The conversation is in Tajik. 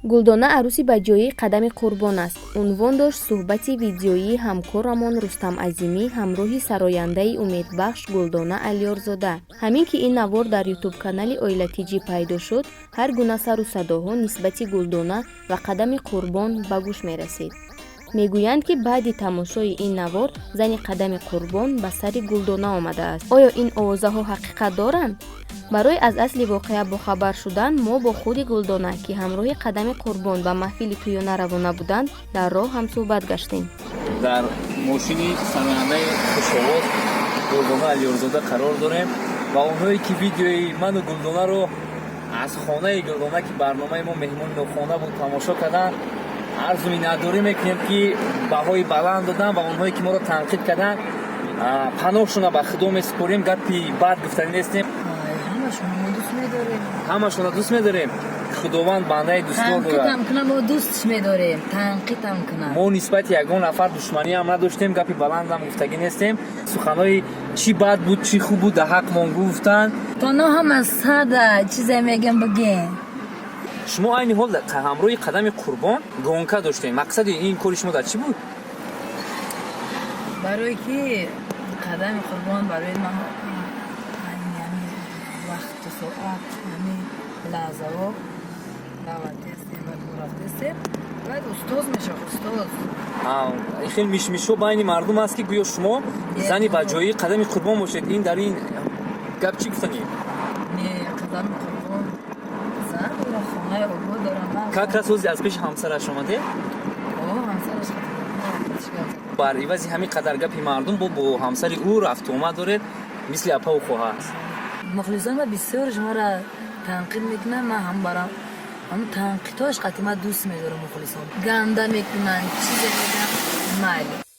Гулдона арӯси баҷоии Қадами Қурбон аст, унвон дошт суҳбати видеоии ҳамкорамон Рустам Азимӣ ҳамроҳи сарояндаи умедбахш Гулдона Аллиёрзода. Ҳамин ки ин навор дар ютуб-канали Оила Тҷи пайдо шуд, ҳар гуна сару садоҳо нисбати Гулдона ва Қадами Қурбон ба гӯш мерасид. Мегӯянд, ки баъди тамошои ин навор зани Қадами Қурбон ба сари Гулдона омадааст. Оё ин овозаҳо ҳақиқат доранд? Барои аз асли воқеа бохабар шудан мо бо худи Гулдона, ки ҳамроҳи Қадами Қурбон ба маҳфили тӯёна равона буданд, дар роҳ ҳамсӯҳбат гаштем. Дар мошини сарояндаи хушовоз Гулдона Алиёрзода қарор дорем ва онҳое, ки видеои ману Гулдонаро аз хонаи Гулдона, ки барномаи мо «Меҳмони нохона» буд, тамошо карданд, арзу миннатдорӣ мекунем, ки баҳои баланд доданд, ва онҳое, ки моро танқид карданд, паноҳшона ба Худо месупорем. Гапи бад гуфтанӣ нестем. Ҳамашонро мо дӯст медорем. Ҳамашонро дӯст медорем. Худованд бандаи дӯстдор дорад. Танқидам кунам, мо дӯстш медорем, танқидам кунам. Мо нисбати ягон нафар душманиам надоштем, гапи баландам гуфтагӣ нестем. Суханҳои чӣ бад буд, чӣ хуб буд, дар ҳаққмон гуфтанд. Тоно ҳама сада чизе мегам, бигем. Шумо айни ҳол ҳамроҳи Қадами Қурбон гонка доштем. Мақсади ин кори шумо дар чӣ буд? Барое ки Қадами Қурбон барои ман ҳамин вақту соат, ҳамин лаҳзаҳо даъватестем ва мо рафтестем, бояд устоз мешавад, устоз. Хеле мишмишҳо байни мардум аст, ки гӯё шумо зани ба ҷои Қадами Қурбон бошед. Ин дар ин гап чӣ гуфтанӣ? Не, Қадами Қурбон зан дора, хонаи обод дора, ман Как раз ҳози аз пеши ҳамсараш омаде? О, ҳамсараш. Бар ивази ҳамин қадар гапи мардум бо ҳамсари ӯ рафту омад доред, мисли апаву хоҳар. Мухлисон ма бисёр шуморо танқид мекунанд. Ман ҳам барам ҳамн танқидҳош қатъи ман дӯст медорам. Мухлисон ганда мекунанд, чизе мегӯянд, майли.